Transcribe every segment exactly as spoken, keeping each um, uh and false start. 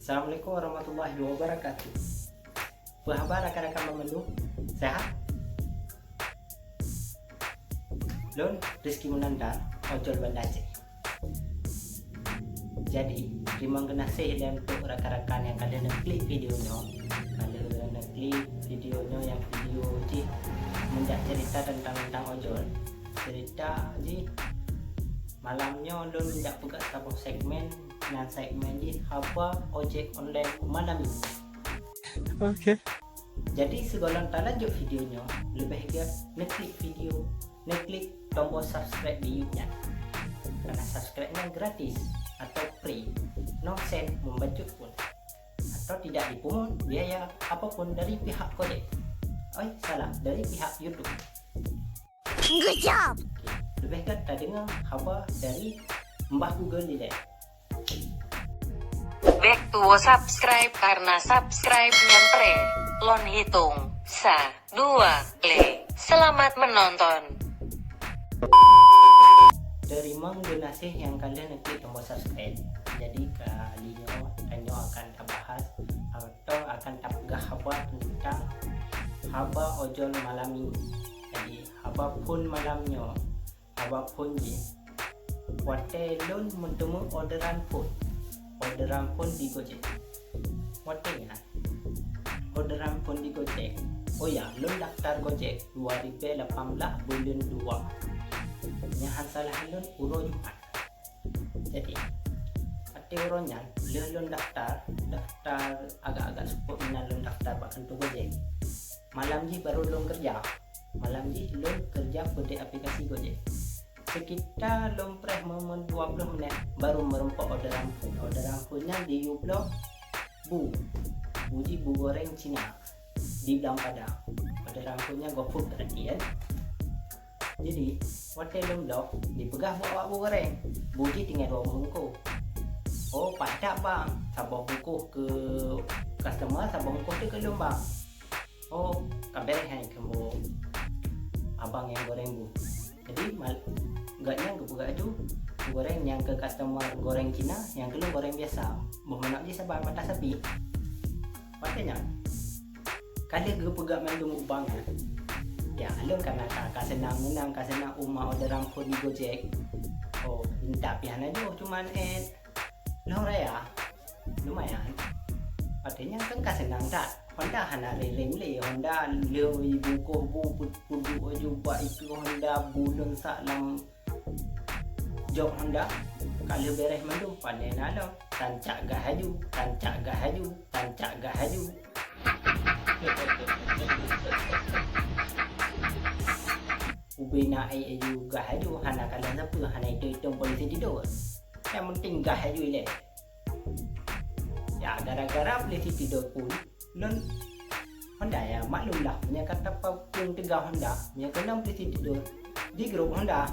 Assalamualaikum warahmatullahi wabarakatuh. Peue haba rakan-rakan banmandum? Sehat? Lôn Rizky Munanda, ojol Banda Aceh. Jadi, teurimong geunaséh lé untuk rakan-rakan nyang ka lheueh neuklik video nyoe. Ka lheueh neuklik video nyoe nyang video jih meunjak cerita tentang, tentang ojol. Cerita jih malam nyoe lôn meunjak peugah saboh segmen, nyan segmen jih haba ojek online malam nyoe. Oke. Jadi, sigohlom talanjut video nyoe, leubeh gét neuklik video, neuklik tombol subscribe di YouTube nyan. Karena subscribe nyan gratis atau free, no sen membacut pun. Atau tidak dipungut biaya apapun dari pihak Gojek. Oi, salah, dari pihak YouTube. Good job. Oke, leubeh gét tadeungoe haba dari Mbah Google ilée. Bèk tuwo subscribe karena subscribe nyan pré. Lôn hitong, sa, dua, lé. Selamat menonton. Teurimong geunaséh nyang ka lheueh neuklik tombol subscribe. Jadi, kali nyoe tanyoe akan tabahas atau akan tapeugah haba tentang haba ojol malam minggu. Jadi, haba phon malam nyoe, haba phon jih. Watée lôn meuteumé orderan phon, orderan phon di Gojek. Watée nyan, orderan phon di Gojek. Oh ya, lôn daftar Gojek dua ribèe lapan blah buleuen dua. Nyang han salah lôn uroe Jumat. Jadi, watée uroe nyan, lheueh lôn daftar, daftar agak-agak seupôt meunan lôn daftar bak kantô Gojek. Malam jih barô lôn keureuja. Malam jih lôn keureuja peudeh aplikasi Gojek. Sekitar lôn preh meumeu dua ploh menit, barô meurumpok orderan phon. Orderan phon nyan di yue bloe bu. Bu jih bu goreng Cina di Blang Padang. Orderan phon nyan GoFood berarti kan. Jadi, watée lôn bloe, dipeugah bu awak bu goreng. Bu jih tinggai dua boh bungkôh. Oh, paih that bang. Saboh bungkôh keu customer, saboh bungkôh teuh keu lôn bang. Oh, ka bèrèh hai keu bu abang nyang goreng bu. Jadi, mal-, gobnyan geupeugah laju, bu goreng nyang keu customer goreng Cina, nyang keu lôn goreng biasa. Boh manok jih saban mata sapi. Watée nyan, ka lheueh geupeugah mandum ubang nyan. Ya, lôn kana ka, ka seunang meunan, ka seunang uma orderan phon di Gojek. Oh, intat pih hana jôh, cuman, eh, lheueh raya. Lumayan. Watée nyan kan ka seunang that. Honda hana rem-rem lé, Honda lheueh bungkôh bu pu-, peuduek laju bak itu Honda bu lôn sak lam jok Honda, ka lheueh bèrèh mandum, pane na lom, tancak gah laju, tancak gah laju, tancak gah laju. Ubé na ék laju gah laju, hana kalon sapeue, hana itong-itong polisi tidor. Nyang penting gah laju ilée. Ya, gara-gara polisi tidor pun, lôn Honda ya, maklum lah, meunyoe ka tapeupueng teuga Honda, meunyoe keunong polisi tidor, di grup Honda.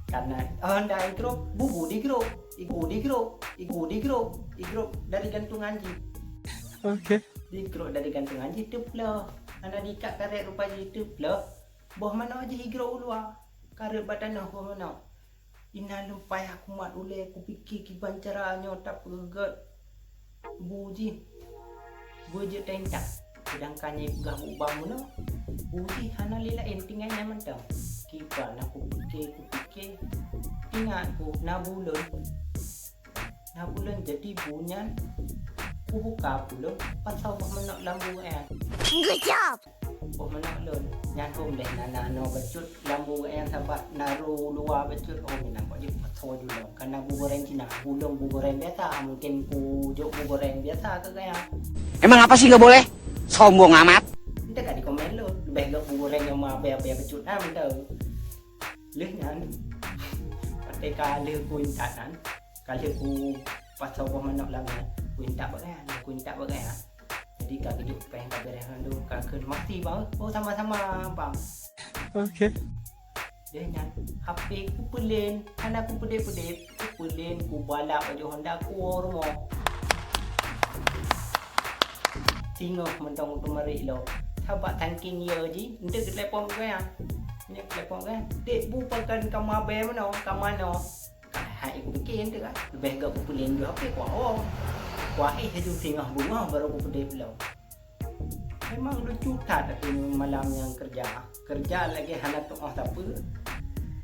Karena Honda di grup, bubu di grup, ibu di grup, ibu di grup, di grup dari gantungan jih. Oke. Di grup dari gantungan jih teuploh. Hana diikat karet rupa jih teuploh. Boh manok jih igrok u luwa, kareuet bak tanoh boh manok. Inan lôn payah kumat ulée, kupike kiban cara nyoe tapeugét bu jih beujeuet taintat. Seudangkan nyang ipeugah bu bang meunoe, bu jih hana lé laén tinggai nyan mantong. Kiban na kupike, kupike, ingat ku na bu lôn. Na bu lôn jadi bu nyan kubuka bu lôn, pasoe boh manok lam bu nyan. Good job! Boh manok lôn nyan hom lé na, na noe bacut lam bu nyan sabat na ru luwa bacut. Oh, meunan kok jeuet pasoe ju lôn. Kana bu goreng Cina, bu lôn bu goreng biasa, mungkin kujok bu goreng biasa keu gaya. Emang apa sih nggak boleh? Sombong amat. Ente ka di komen lôn, leubeh gét bu goreng nyang ma abée-abée bacut na mantong. Lheueh nyan, watée ka lheueh kuintat nyan, ka lheueh kupasoe boh manok lam nyan, kuintat bak gaya, kuintat bak gaya. Jadi ka geujok péng ka bèrèh mandum, ka kheun makasih bang. Oh, sama-sama bang. Oke. Lheueh nyan, H P kupeulen, hana kupeudeb-peudeb, kupeulen, kubalap baju Honda, kuwoe rumoh. Singoh mantong teumeurik lom. Sabab saking ye jih, enteuk geutelepon keu gaya. Nyan telepon keu gaya, "Dek, bu pakon ka mabée meunoe, ka manoe?" Ka hai kupike enteuk ah. Leubeh gét kupeulen ju H P kuwoe. Kuaéh haju singoh beungoh barô kupeudeh lom. Memang lucu that tapi malam nyang keureuja. Keureuja lagèe hana tu'oh sapeue,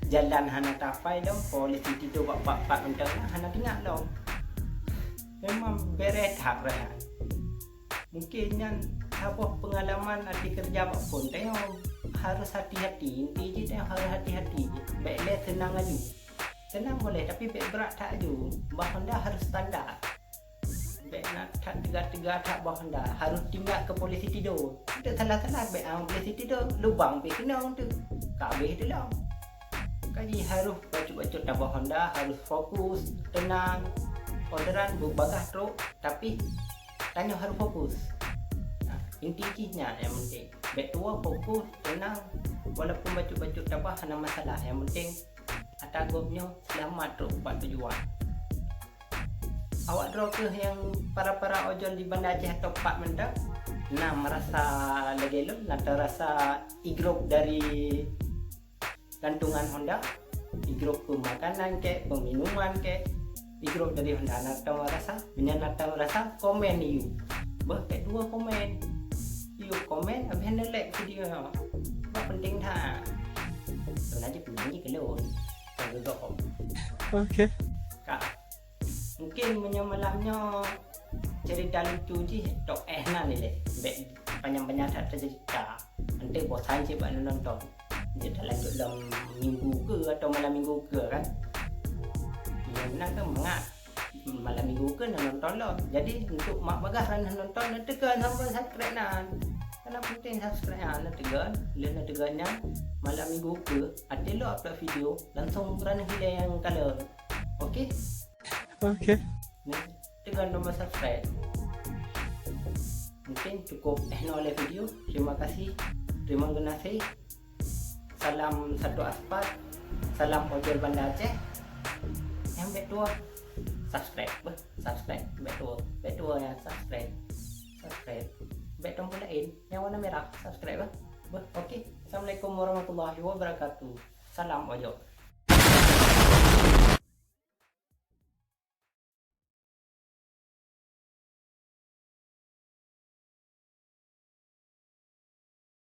jalan hana tapai lom, polisi tido bak pat-pat mantong na hana teuingat lom. Memang bereh that raya. Mungkin nyan saboh peungalaman até keureuja bak phon, tanyoe harus hati-hati. Inti jih tanyoe harus hati-hati. Bèk lé seunang laju. Seunang boleh, tapi bèk brat that laju. Bah Honda harus standar. Bèk na that teuga-teuga that bah Honda. Harus tinggal keu polisi tido. Teusalah-salah bèk, ah, polisi tido, lubang pih keunong tu. Ka abéh tu lom. Kaji harus bacut-bacut tabah Honda, harus fokus, tenang. Orderan beubagaih trok, tapi tanyoe harus fokus. Nah, inti jih nyan nyang penting. Bèk tuwoe fokus, tenang. Walaupun bacut-bacut tabah hana masalah, nyang penting ata gobnyoe seulamat trok bak tujuan. Awak droe kheueh nyang para-para ojol di Banda Aceh atau pat mantong na meurasa lagèe lôn, na teurasa igrop dari gantungan Honda, igrop peumakanan kek, peuminuman kek, igrop dari Honda. Na teurasa, meunyo na teurasa, komen yue. Beuh, bèk tuwoe komen. Yue komen, abéh neu like video nyoe. Bah penting that. Sebenarnya penting jih keu lôn. Bukan keu gob. Oke. Ka. Mungkin meunyo malam nyoe cerita lucu jih tok éh nan ilèe. Bèk panyang-panyang that cerita. Nanti bosan cit bak nonton. Jadi lanjut lam minggu ke atau malam minggu ke kan. Yang menang kan mangat. Malam minggu ke na nonton lom. Jadi untuk mak bagah hana nonton, na teugön nombor subscribe nan. Karena penting subscribe nan, na teugön, lheuh na teugön nyan malam minggu ke, até lôn upload video, langsung ureueng hilai nyang kalon. Oke? Oke. Nah, teugön nombor subscribe. Mungkin cukup éh noe lé video. Terima kasih. Terima kasih. Salam satu aspat. Salam ojol Banda Aceh. Nyang bèk tuwoe subscribe beuh, subscribe. Bèk tuwoe, bèk tuwoe nyang subscribe. Subscribe. Bèk tombol laén nyang warna merah, subscribe beuh. Beuh, oke. Assalamualaikum warahmatullahi wabarakatuh. Salam ojol.